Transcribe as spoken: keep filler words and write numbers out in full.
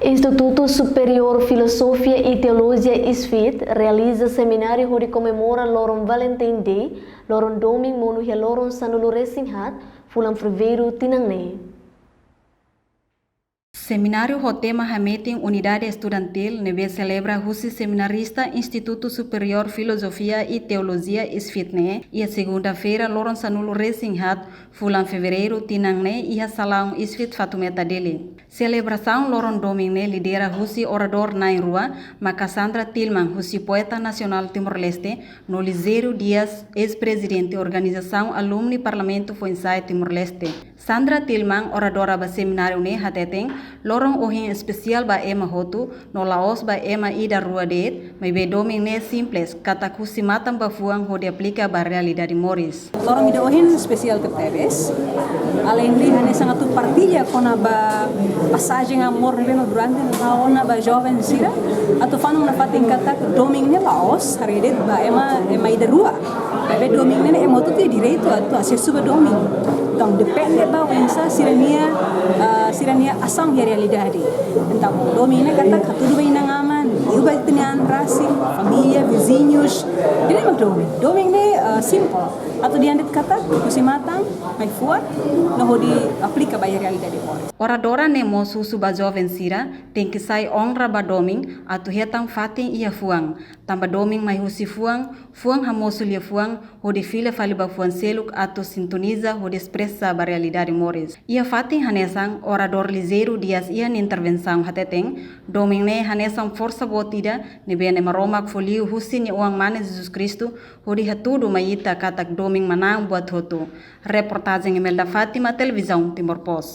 Institutu Superiór Filozofia i Teolojia, ISFIT, realiza semináriu hodi komemora loron Valentine Day, loron domingu monu iha loron sanulu-resin-haat, fulan Fevereiru tinan ne'e. Semináriu ho tema Hametin Unidade Estudantil ne'ebé selebra husi seminarista Institutu Superiór Filozofia i Teolojia, ISFIT ne'e, iha segunda-feira loron sanulu-resin-haat, fulan Fevereiru tinan ne'e, iha salaun ISFIT Fatumeta, Dili. Selebrasaun loron domingu ne'e lidera husi oradór na'in-rua, maka Sandra Tilman husi Poeta Nasionál Timor-Leste, no Lizério Dias, eis-prezidente organizasaun alumni Parlamentu Foinsa'e Timor-Leste. Sandra Tilman, oradora ba semináriu ne'e, hateten, loron ohin espesiál ba ema hotu, no la'ós ba ema ida-rua de'it, maibé domingu ne'e simples, katak husi matan ba fuan hodi aplika ba realidade moris. Loron ida ohin espesiál tebetebes. Aleinde hanesan atu partilla kona-ba pasajen amór ne'ebé mak durante ne'e ha'u ona ba joven sira, atu fanun nafatin katak domingu ne'e la'ós haree de'it ba ema, ema ida-rua. Maibé domingu ne'e ema hotu iha direitu atu asesu ba domingu. Entaun depende ba oinsá sira-nia, ah, sira-nia asaun iha realidade. Entaun domingu ne'e katak hatudu ba inan-aman, liu ba ita-nia an rasik, família, viziñus. Ida-ne'e mak domingu. Domingu ne'e, ah, simples. Atu dehan de'it katak husi matan mai fuan, no hodi aplika ba iha realidade moris. Oradora ne'e mós husu ba joven sira tenke sai onra ba domingu atu hetan fatin iha fuan. Tanba domingu mai husi fuan, fuan hamosu liafuan, hodi fila fali ba fuan seluk atu sintoniza hodi espresa ba realidade moris. Iha fatin hanesan, oradór Lizério Dias iha nia intervensaun hateten, domingu ne'e hanesan forsa boot ida ne'ebé Na'i Maromak fó liu husi nia Oan-Mane Jesus Kristu, hodi hatudu mai ita katak domingu manán buat hotu. Reportajen Imelda Fátima, Televizaun Timor Post.